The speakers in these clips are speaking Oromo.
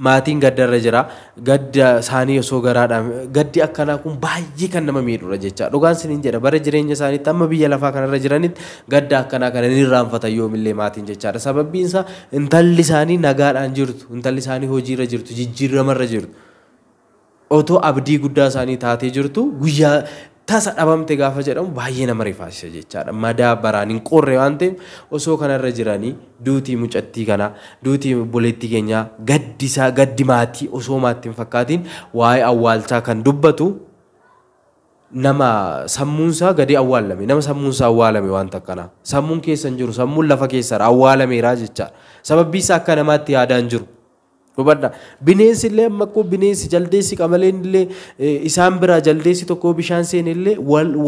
Maatiin gaddarra jira. Gadda isaanii osoo garaadhaan gaddi akkanaa kun baay'ee kan nama miidhudha jecha. Dhugaan siniin jedha, bara jireenya isaaniitti amma biyya lafaa kanarra jiranitti gadda akkanaa kana ni irraanfatan yoomillee maatiin jechaadha. Sababbiin isaa intalli isaanii nagaadhaan jirtu, intalli isaanii hojiirra jirtu, jijjiiramarra jirtu. Otoo abdii guddaa isaanii taatee jirtu guyyaa tasa dhabamte gaafa jedhamu baay'ee nama rifaasisa jechaadha. Madaa baraan hin qorre waan ta'eef osoo kanarra jiranii duutii mucattii kanaa, duutii obboleettii keenyaa, gaddi isaa gaddi maatii osoo maatti hin fakkaatiin waa'ee awwaalchaa kan dubbatu nama sammuunsaa gadi awwaalame, nama sammuunsaa awwaalame wanta akkanaa. Sammuun keessa hin jiru, sammuun lafa keessadha, awwaalameera jechaadha. Sababbii isaa akka namaatti yaadaa hin jiru. Hubadhaa. Bineensi illee amma akkoo bineensi jaldeessi qamaleen illee isaan biraa jaldeessi tokko bishaan seene illee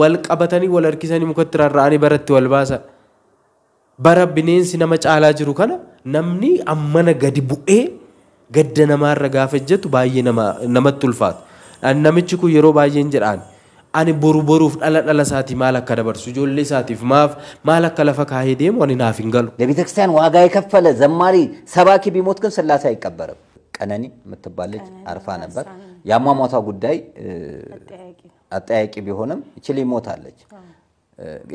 wal qabatanii wal harkisanii mukatti rarra'anii baratti wal baasan. Bara bineensi nama caalaa jiru kana namni ammana gadi bu'ee gadda namaarra gaafa ejjetu baay'ee namatti ulfaata. Namichi kun yeroo baay'een jedhaan ani boru boruuf dhala dhala isaatii maal akka dabarsu, ijoollee isaatiif maaf maal akka lafa kaahee deemu ani naaf hin galu. ለቤተ ክርስቲያን ዋጋ የከፈለ ዘማሪ ሰባኪ ቢሞት ግን ስላሴ አይቀበርም። ቀነኒ የምትባል ልጅ አርፋ ነበር። የአሟሟቷ ጉዳይ አጠያቂ ቢሆንም እቺ ልጅ ሞታለች።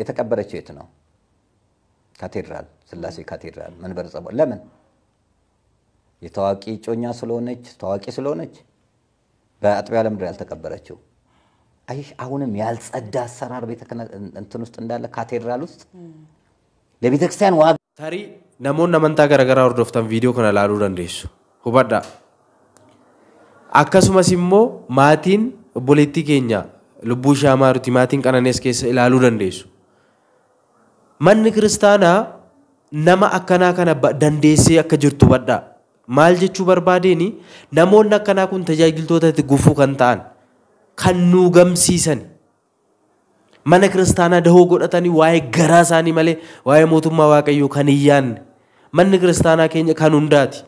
የተቀበረችው የት ነው? ካቴድራል፣ ስላሴ ካቴድራል መንበረ ጸባዖት። ለምን? የታዋቂ እጮኛ ስለሆነች፣ ታዋቂ ስለሆነች በአጥቢያ ለምድር ያልተቀበረችው? አይሽ አሁንም ያልጸዳ አሰራር ቤተ ክህነት እንትን ውስጥ እንዳለ፣ ካቴድራል ውስጥ ለቤተ ክርስቲያን ዋጋ Tarii namoonni amantaa garaagaraa hordoftan viidiyoo kana ilaaluu dandeessu. Hubadhaa. Akkasumas immoo maatiin obboleettii keenya lubbuu ishee amaaruti maatiin qananees keessa ilaaluu dandeessu. Manni kiristaanaa nama akkanaa kana dandeessee akka jirtu hubadhaa. Maal jechuu barbaadeeni, namoonni akkanaa kun tajaajiltootatti gufuu kan ta'an, kan nuu gamsiisan, mana kiristaanaa dahoo godhatanii waa'ee garaa isaanii malee waa'ee mootummaa Waaqayyoo kan hin yaadne. Manni kiristaanaa keenya kan hundaati.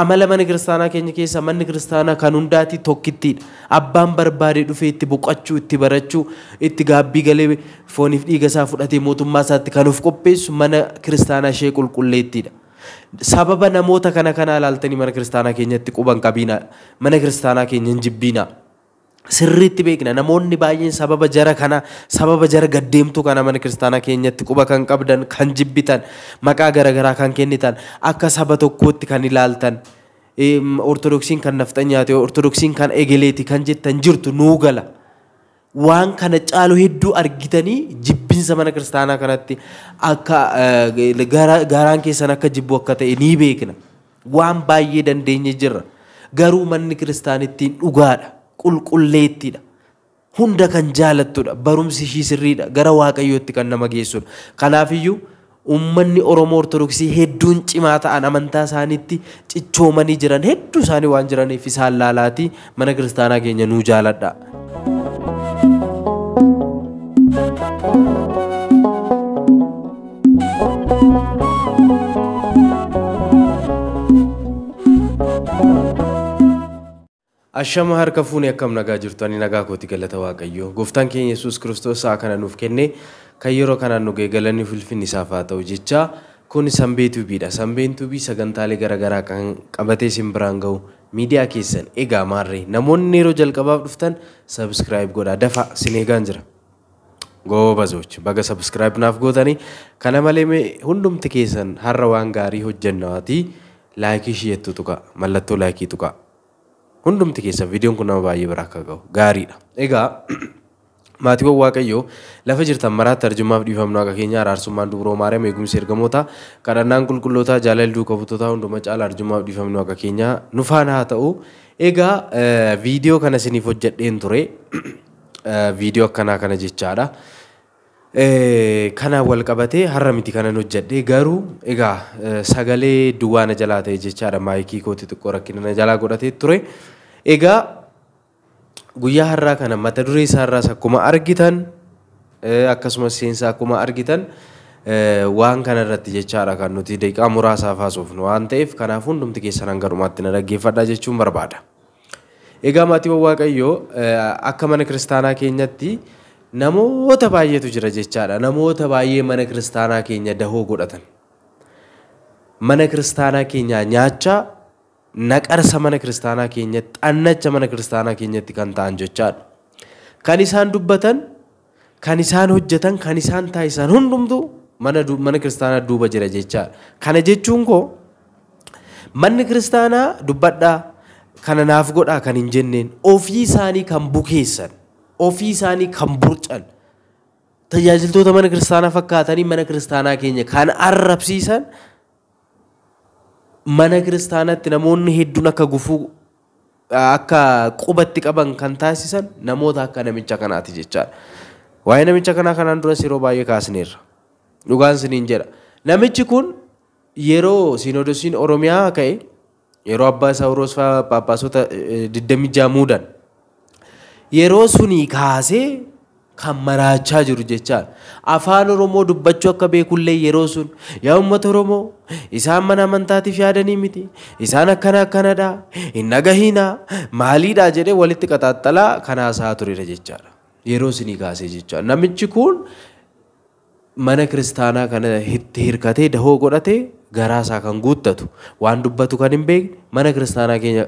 Amala mana kiristaanaa keenya keessa manni kiristaanaa kan hundaati, tokkittiidha. Abbaan barbaade dhufee itti boqochuu, itti barachuu, itti gaabbii galee fooniif dhiiga isaa fudhatee mootummaa isaatti kan of qopheessu mana kiristaanaa ishee qulqulleettiidha. Sababa namoota kana kanaa ilaaltanii mana kiristaanaa keenyatti quban qabiinaa. Mana kiristaanaa keenya hin jibbiinaa. Sirriitti beekna, namoonni baay'een sababa jara kana, sababa jara gaddeemtuu kana mana kiristaanaa keenyatti quba kan qabdan, kan jibbitan, maqaa garaagaraa kan kennitan, akka saba tokkootti kan ilaaltan, ortodoksiin kan nafxanyaati, ortodoksiin kan egeleeti kan jettan jirtu, nuu gala. Waan kana caalu hedduu argitanii jibbinsa mana kiristaanaa kanatti akka garaan keessan akka jibbu akka ta'e ni beekna. Waan baay'ee dandeenye jirra. Garuu manni kiristaanittiin dhugaadha. Qulqulleettiidha. Hunda kan jaalattudha. Barumsi ishii sirriidha. Gara Waaqayyootti kan nama geessudha. Kanaafiyyuu uummanni Oromoo Ortodoksii hedduun cimaa ta'an, amantaa isaaniitti cichoomanii jiran hedduu isaanii waan jiraniif isaan laalaatii mana kiristaanaa keenya nuu jaaladha. Ashama, harka fuunee, akkam nagaa jirtu? Ani nagaa kooti, galata Waaqayyoo. Gooftaan keenya Yesuus Kiristoos sa'a kana nuuf kennee kan yeroo kanaan nu ga'e galanni ulfinni isaaf haa ta'u jecha, kun Sanbee Tuubiidha. Sanbeen Tuubii sagantaalee garaagaraa kan qabatee isin biraan ga'u miidiyaa keessan. Egaa maarree, namoonni yeroo jalqabaaf dhuftan subscribe godhaa, dafa sin eegaan jira. Goobazoch, baga subscribe naaf gootanii. Kana malee mee hundumti keessan har'a waan gaarii hojjennaatii like isheettu tuqa, mallattoo like tuqa. Hundumti keessan viidiyoon kun nama baay'ee bira akka ga'u gaariidha. Egaa maatiiwwan Waaqayyoo lafa jirtan maraatti arjummaaf dhiifamnu akka keenya, araarsummaan Dubroo Maariyaam, eegumsi ergamoota, kadhannaan qulqullootaa, jaalalli duuka buutootaa, hunduma caala arjummaaf dhiifamnu akka keenya nu faana haa ta'u. Egaa viidiyoo kana isiniif hojjedheen ture. Viidiyoo akkanaa kana jechaadha. Kanaan wal qabatee har'a miti kanan hojjedhe, garuu egaa sagalee duwwaa na jalaa ta'e jechaadha, maayikii kooti xiqqoo rakkina na jalaa godhatee ture. Egaa guyyaa har'aa kana mata duree isaarraas akkuma argitan, akkasumas seensa akkuma argitan, waan kana irratti jechaadha kan nuti daqiiqaa muraasaaf haasofnu waan ta'eef, kanaaf hundumti keessan hanga dhumaatti na dhaggeeffadhaa jechuun barbaada. Egaa maatiiwwan Waaqayyoo, akka mana kiristaanaa keenyatti namoota baay'eetu jira jechaadha. Namoota baay'ee mana kiristaanaa keenya dahoo godhatan. Mana kiristaanaa keenyaa nyaachaa, Naqarsa mana kiristaanaa keenyatti, xannacha mana kiristaanaa keenyatti kan ta'an jechaadha. Kan isaan dubbatan, kan isaan hojjetan, kan isaan taasisan hundumtuu mana kiristaanaa duuba jira jechaadha. Kana jechuun koo manni kiristaanaa dubbadhaa kana naaf godhaa kan hin jenneen ofii isaanii kan bukeessan, ofii isaanii kan burcan, tajaajiltoota mana kiristaanaa fakkaatanii mana kiristaanaa keenya kan arrabsiisan, mana kiristaanaatti namoonni hedduun akka gufuu akka qubatti qaban kan taasisan namoota akka namicha kanaati jechaadha. Waa'ee namicha kanaa kanaan duras yeroo baay'ee kaasneerra. Dhugaan isiniin jedha. Namichi kun yeroo Sinoodosiin Oromiyaa ka'e, yeroo abbaa Saawuroos fa'aa Phaaphaasota 26 muudan, yeroo sunii kaasee kan maraachaa jiru jechaadha. Afaan Oromoo dubbachuu akka beekullee yeroo sun yaa uummata Oromoo isaan mana amantaatiif yaadanii miti, isaan akkana akkanadha, hin dhagahinaa, maaliidha jedhee walitti qaxaaxalaa kan haasa'aa turedha jechaadha. Yeroo sunii kaasee jechaadha. Namichi kun mana kiristaanaa kana itti hirkatee dahoo godhatee garaa isaa kan guuttatu, waan dubbatu kan hin beekne, mana kiristaanaa keenya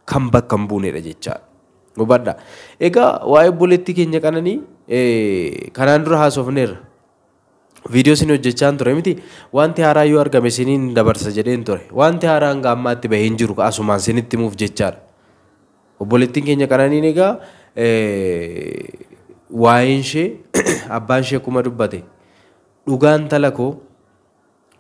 kan bakka hin buunedha jechaadha. Hubadhaa. Egaa waa'ee obboleettii keenya Qananii kanaan dura haasofneerra. Viidiyoo isin hojjechaa ture miti, wanti haaraa yoo argame isiniin dabarsa jedheen ture. Wanti haaraa hanga ammaatti bahee hin jiru, asumaan isinitti himuuf jechaadha. Obboleettiin keenya Qananiin egaa waa'een ishee abbaan ishee akkuma dubbate, dhugaan intala koo,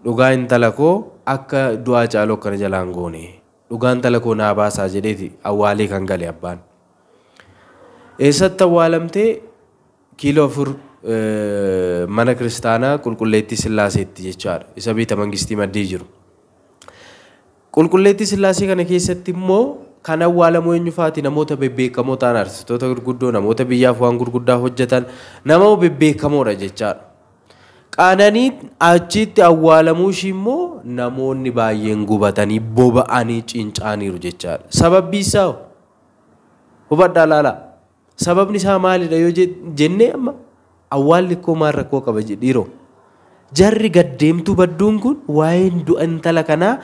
dhugaa intala koo akka du'aa caaluu akkana jalaan goone, dhugaan intala koo naa baasaa jedheeti awwaalee kan gale abbaan. Eessatti awwaalamtee? Kiiloo 4 mana kiristaanaa Qulqulleettii Sillaaseetti jechaadha. Isa beeta mangistii maddii jiru. Qulqulleettii Sillaasee kana keessatti immoo kan awwaalamu eenyufaati? Namoota bebbeekamoo ta'an, artistoota gurguddoo, namoota biyyaaf waan gurguddaa hojjetan, nama bebbeekamoodha jechaadha. Qananii achitti awwaalamuu ishii immoo namoonni baay'een gubatanii boba'anii cinca'aniiru jechaadha. Sababbi isaa hubadhaa laalaa. Sababni isaa maalidha yoo jennee, amma awwaalli koo maal rakkoo qaba dhiiroo? Jarri gaddeemtuu badduun kun waa'een du'a intala kanaa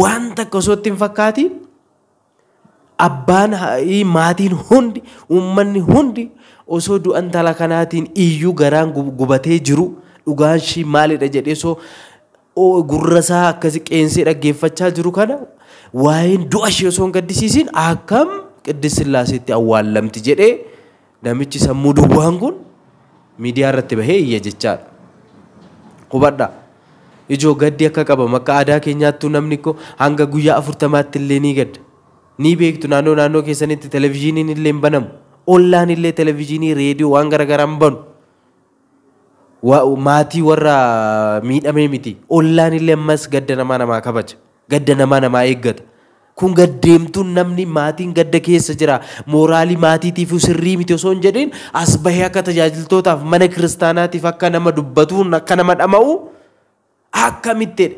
waan takka osoo itti hin fakkaatiin, abbaan, maatiin hundi, uummanni hundi osoo du'a intala kanaatiin iyyuu garaan gubatee jiru, dhugaan ishii maalidha jedhee osoo gurra isaa akkasi qeensee dhaggeeffachaa jiru kana, waa'een du'a ishee osoo hin gaddisiisin akkam Qiddist Sillaaseetti awwaallamti jedhee namichi sammuu duwwaan kun miidiyaa irratti bahee iyya jechaadha. Hubadhaa. Ijoo gaddi akka qabamu akka aadaa keenyaattuu namni ko hanga guyyaa 40tti illee ni gadda. Ni beektu, naannoo naannoo keessanitti televizyiiniin illee hin banamu. Ollaan illee televizyiinii, reediyoo waan garaagaraa hin banu. Maatii warra miidhamee miti. Ollaan illee ammas gadda namaa namaa kabaja. Gadda namaa namaa eeggata. Kun gaddeemtuun namni maatiin gadda keessa jira. Mooraalii maatiitiif sirrii miti osoo hin jedhin as bahee akka tajaajiltootaaf mana kiristaanaatiif akka nama dubbatuun akka nama dhama'u akkamitti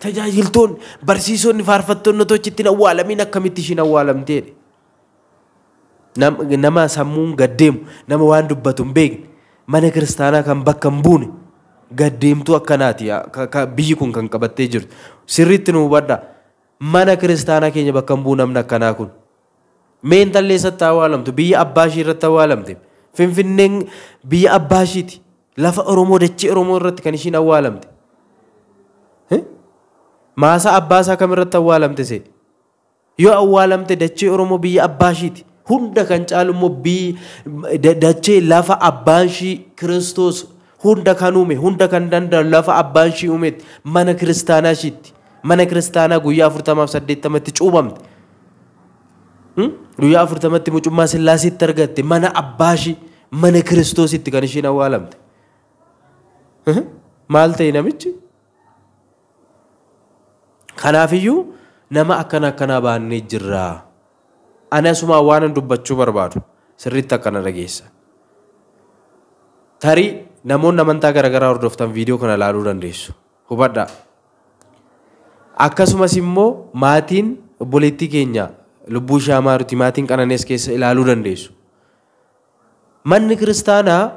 tajaajiltoonni, barsiisonni, faarfattoonni otoo achitti hin awwaalamiin akkamitti ishiin awwaalamteedha. Nama sammuun gaddeemu, nama waan dubbatu hin beekne, mana kiristaanaa kan bakka hin buune, gaddeemtuu akkanaati biyyi kun kan qabattee jirtu. Sirriitti nu hubadhaa. Mana kiristaanaa keenya bakka hin bu'u namni akkanaa kun. Mee intalli eessatti awwaalamtu? Biyya abbaa ishii irratti awwaalamte. Finfinneen biyya abbaa ishiiti. Lafa Oromoo, dachee Oromoo irratti kan ishiin awwaalamte. Maasaa abbaa isaa kam irratti awwaalamte see? Yoo awwaalamte dachee Oromoo biyya abbaa ishiiti. Hunda kan caalu immoo dachee lafa abbaan ishii Kiristoos hunda kan uume, hunda kan danda'u, lafa abbaan ishii uumetti, mana kiristaanaa ishiitti. Mana kiristaanaa guyyaa 40f 80tti cuubamte. Guyyaa 40tti mucummaa Sillaaseetti argatte, mana abbaa ishii, mana Kiristoositti kan ishiin awwaalamte. Maal ta'e namichi? Kanaafiyyuu nama akkana akkanaa baannee jirra. Ani asumaan waan dubbachuu barbaadu sirriitti akkana dhageessa. Tarii namoonni amantaa garaagaraa hordoftan viidiyoo kana ilaaluu dandeessu. Hubadhaa. Akkasumas immoo maatiin obboleettii keenya lubbuu ishee amaaruti, maatiin Qananees keessa ilaaluu dandeessu. Manni kiristaanaa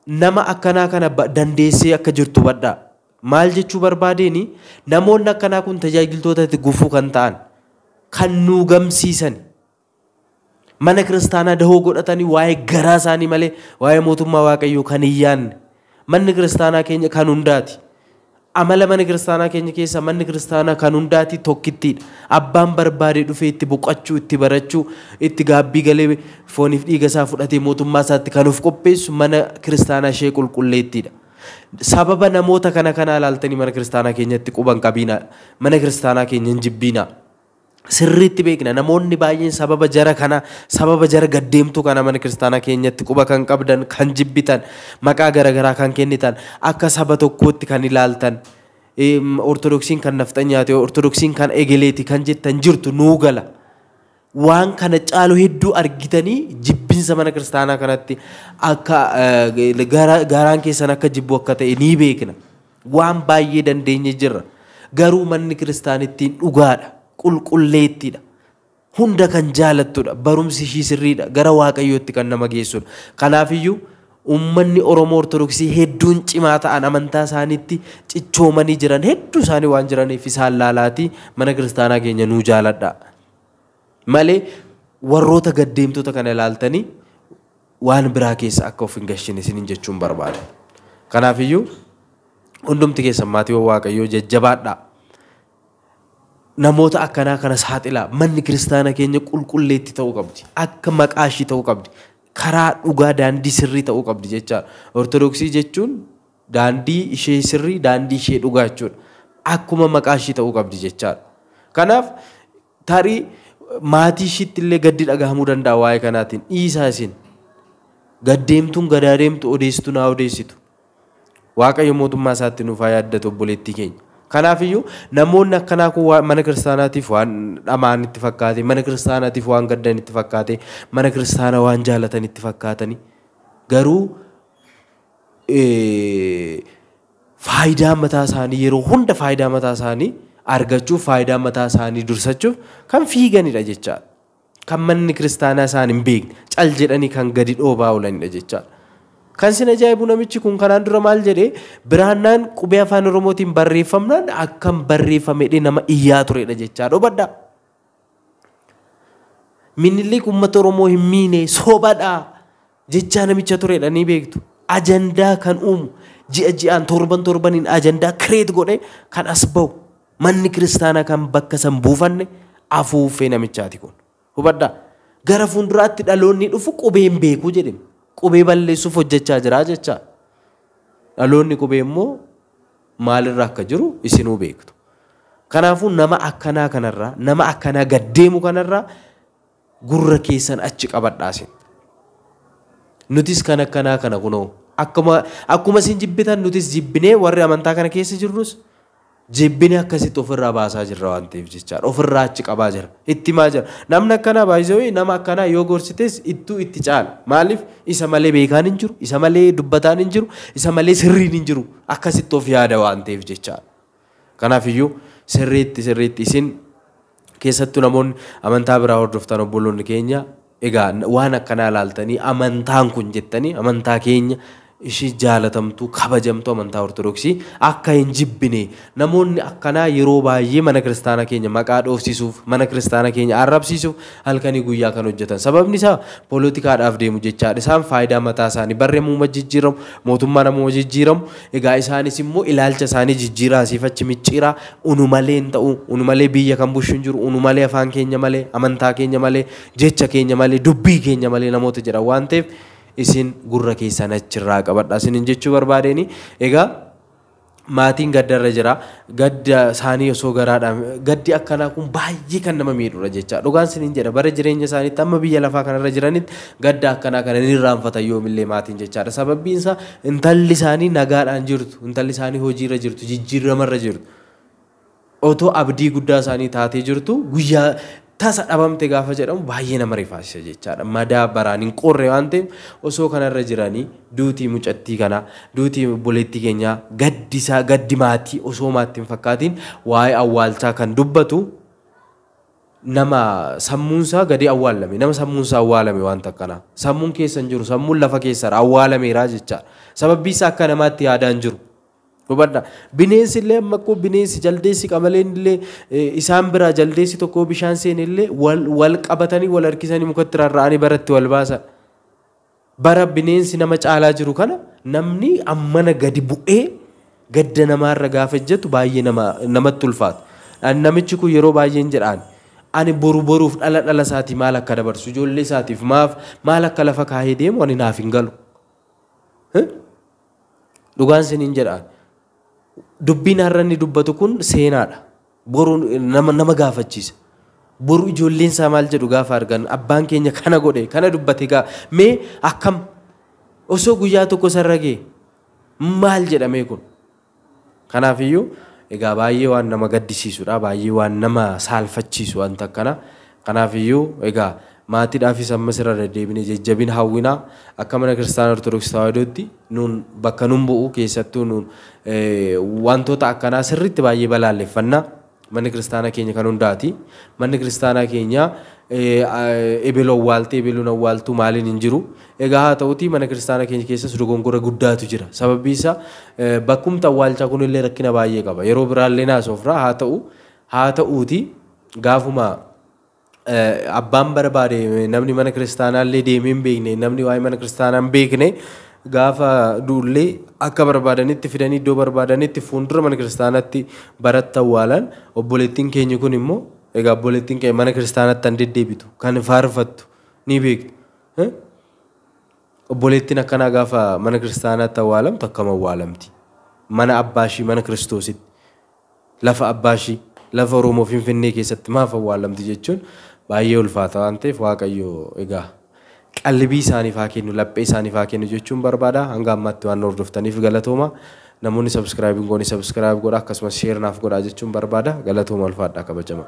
nama akkanaa kana dandeessee akka jirtu hubadhaa. Maal jechuu barbaadeen, namoonni akkanaa kun tajaajiltootatti gufuu kan ta'an. kan nuu gamsiisan mana kiristaanaa dahoo godhatanii waa'ee garaa isaanii malee waa'ee mootummaa Waaqayyoo kan hin yaadne. Manni kiristaanaa keenya kan hundaati. Amala mana kiristaanaa keenya keessa manni kiristaanaa kan hundaati tokkittiidha. Abbaan barbaade dhufee itti boqochuu, itti barachuu, itti gaabbii galee fooniif dhiiga isaa fudhatee mootummaa isaatti kan of qopheessu mana kiristaanaa ishee qulqulleettiidha. Sababa namoota kana kanaa ilaaltanii mana kiristaanaa keenyatti quban qabiinaa, mana kiristaanaa keenya hin jibbiinaa. Sirriitti beekna namoonni baay'een sababa jara kana, sababa jara gaddeemtuu kana mana kiristaanaa keenyatti quba kan qabdan, kan jibbitan, maqaa garaagaraa kan kennitan, akka saba tokkootti kan ilaaltan, Ortodoksiin kan nafxanyaati, Ortodoksiin kan egeleeti kan jettan jirtu nuu gala. Waan kana caalu hedduu argitanii jibbinsa mana kiristaanaa kanatti akka garaan keessan akka jibbu akka ta'e ni beekna. Waan baay'ee dandeenye jirra. Garuu manni kiristaanittiin dhugaadha. Qulqulleettiidha. Hunda kan jaalattudha. Barumsi ishii sirriidha. Gara Waaqayyootti kan nama geessudha. Kanaafiyyuu uummanni Oromoo Ortodoksii hedduun cimaa ta'an amantaa isaaniitti cichoomanii jiran hedduu isaanii waan jiraniif isaan laalaatii mana kiristaanaa keenya nuu jaaladha. Malee warroota gaddeemtota kana ilaaltanii waan biraa keessa akka of hin gashine isiniin jechuun barbaada. Kanaafiyyuu hundumti keessan maatiiwwan Waaqayyoo jajjabaadhaa. Namoota akkanaa kana saaxilaa. Manni kiristaanaa keenya qulqulleetti ta'uu qabdi. Akka maqaa ishii ta'uu qabdi. Karaa dhugaa daandii sirrii ta'uu qabdi jechaadha. Ortodoksii jechuun daandii ishee sirrii, daandii ishee dhugaa jechuudha. Akkuma maqaa ishii ta'uu qabdi jechaadha. Kanaaf tarii maatii ishiitti illee gaddi dhagahamuu danda'a waa'ee kanaatiin. Dhiisaa isin. Gaddeemtuun gadaa deemtu, odeessitu naa odeessitu. Waaqayyo mootummaa isaatti nuuf haa yaaddatu obboleettii keenya. Kanaafiyyuu namoonni akkanaa kun mana kiristaanaatiif waan dhamaan itti fakkaate, mana kiristaanaatiif waan gaddan itti fakkaate, mana kiristaanaa waan jaalatan itti fakkaatani. Garuu faayidaa mataa isaanii yeroo hunda faayidaa mataa isaanii argachuuf, faayidaa mataa isaanii dursachuuf kan fiiganidha jechaadha. Kan manni kiristaanaa isaan hin beekne cal jedhanii kan gadi dhoobaa oolanidha jechaadha. Kan sin ajaa'ibu namichi kun kanaan dura maal jedhee biraannaan qubee afaan Oromootiin barreeffamnaan akkam barreeffamedhe nama iyyaa turedha jechaadha. Hubadhaa. Minilik uummata Oromoo hin miine sobadhaa jechaa namicha turedha ni beektu. Ajandaa kan uumu ji'a ji'aan torban torbaniin ajandaa kireet godhee kan as bahu manni kiristaanaa kan bakka san buufanne afuuffee namichaati kun. Hubadhaa. Gara fuulduraatti dhaloonni dhufu qubee hin beeku jedhame. Qubee balleessuuf hojjechaa jira jecha. Dhaloonni qubee immoo maalirra akka jiru isinuu beektu. Kanaafuu nama akkanaa kanarraa, nama akkanaa gaddeemu kanarraa gurra keessan achi qabadhaa isin. Nutis kan akkanaa kana kunoo akkuma isin jibbitan nutis jibbinee warri amantaa kana keessa jirrus jibbinee akkasitti ofirraa baasaa jirra waan ta'eef jechaadha. Ofirraa achi qabaa jira. Itti himaa jira. Namni akkanaa baay'isee nama akkanaa yoo gorsites ittuu itti caala. Maaliif isa malee beekaan hin jiru, isa malee dubbataan hin jiru, isa malee sirriin hin jiru. Akkasitti of yaada waan ta'eef jechaadha. Kanaafiyyuu sirriitti sirriitti isin keessattuu namoonni amantaa biraa hordoftan obboloonni keenya egaa waan akkanaa ilaaltanii amantaan kun jettanii amantaa keenya ishii jaalatamtuu kabajamtuu amantaa Ortodoksii akka hin jibbine namoonni akkanaa yeroo baay'ee mana kiristaanaa keenya maqaa dhoofsisuuf, mana kiristaanaa keenya arrabsiisuuf halkanii guyyaa kan hojjetan. Sababni isaa poolitikaadhaaf deemu jechaadha. Isaan faayidaa mataa isaanii barree muuma jijjiiramu, mootummaa namuma jijjiiramu. Egaa isaanis immoo ilaalcha isaanii jijjiiraa asiif achi micciiraa unu malee hin ta'u, unu malee biyya kan bushu hin jiru, unu malee afaan keenya malee, amantaa keenya malee, jecha keenya malee, dubbii keenya malee namoota jedhan waan ta'eef isin gurra keessan achirraa qabadha isinin jechuu barbaadeen. Egaa maatiin gaddarra jira. Gadda isaanii osoo garaadhaan gaddi akkanaa kun baay'ee kan nama miidhudha jecha. Dhugaan isinin jedha bara jireenya isaaniitti amma biyya lafaa kanarra jiranitti gadda akkanaa kana ni irraanfatan yoomillee maatiin jechaadha. Sababbiin isaa intalli isaanii nagaadhaan jirtu, intalli isaanii hojiirra jirtu, jijjiiramarra jirtu. Otoo abdii guddaa isaanii taatee jirtu guyyaa tasa dhabamte gaafa jedhamu baay'ee nama rifaasisa jechaadha. Madaa baraan hin qorre waan ta'eef osoo kanarra jiranii duutii mucattii kanaa, duutii obboleettii keenyaa, gaddisaa gaddi maatii osoo maatti hin fakkaatiin waa'ee awwaalchaa kan dubbatu nama sammuunsaa gadi awwaalame, nama sammuunsaa awwaalame waan akkanaa. Sammuun keessa hin jiru, sammuun lafa keessadha, awwaalameera jechaadha. Sababbii isaa akka namaatti yaadaa hin jiru. Hubadhaa. Bineensi illee amma akkoo bineensi jaldeessi qamaleen illee isaan biraa jaldeessi tokko bishaan seene illee wal qabatanii wal harkisanii mukatti rarra'anii baratti wal baasan. Bara bineensi nama caalaa jiru kana namni ammana gadi bu'ee gadda namaarra gaafa ejjetu baay'ee namatti ulfaata. Namichi kun yeroo baay'een jedhaan ani boru boruuf dhala dhala isaatii maal akka dabarsu ijoollee isaatiif maaf maal akka lafa kaahee deemu ani naaf hin galu. Dhugaan siniin jedhaan. Dubbiin har'a inni dubbatu kun seenaadha. Boru nama gaafachiisa. Boru ijoolleen isaa maal jedhu gaafa argan abbaan keenya kana godhe kana dubbate gaa mee akkam osoo guyyaa tokko sarara ga'e maal jedhamee kun. Kanaafiyyuu egaa baay'ee waan nama gaddisiisudha baay'ee waan nama saalfachiisu wanta akkana. Kanaafiyyuu egaa maatiidhaafis ammas irra deddeebinee jajjabina hawwinaa akka mana kiristaanaa Ortodoksii Tawaahidootti nuun bakka nuun bu'u keessattuu nuun wantoota akkanaa sirriitti baay'ee balaaleffannaa. Manni kiristaanaa keenya kan hundaati. Manni kiristaanaa keenya ebelu awwaaltee ebeluun awwaaltuu maaliin hin jiru. Egaa haa ta'utii mana kiristaanaa keenya keessas dogongora guddaatu jira. Sababbi isaa bakkumta awwaalchaa kunillee rakkina baay'ee qaba. Yeroo biraallee naasofra haa ta'uuti gaafuma abbaan barbaade namni mana kiristaanaallee deemee hin beekne namni waa'ee mana kiristaanaa hin beekne gaafa duullee akka barbaadanitti fidanii iddoo barbaadanitti fuuldura mana kiristaanaatti baratta awwaalan. Obboleettiin keenya kun immoo egaa obboleettiin keenya mana kiristaanaatti kan deddeebitu kan faarfattu ni beektu. Obboleettiin akkanaa gaafa mana kiristaanaatti awwaalamtu akkam awwaalamti? Mana abbaashii mana Kiristoositti lafa abbaashii lafa Oromoo Finfinnee keessatti maaf awwaalamti jechuun baay'ee ulfaata waan ta'eef Waaqayyo egaa qalbii isaaniif haa kennu laphee isaaniif haa kennu jechuun barbaada. Hanga ammaatti waan hordoftaniif galatooma. Namoonni subscribe hin goone subscribe godha akkasumas share naaf godha jechuun barbaada. Galatooma ulfaadhaa kabajama.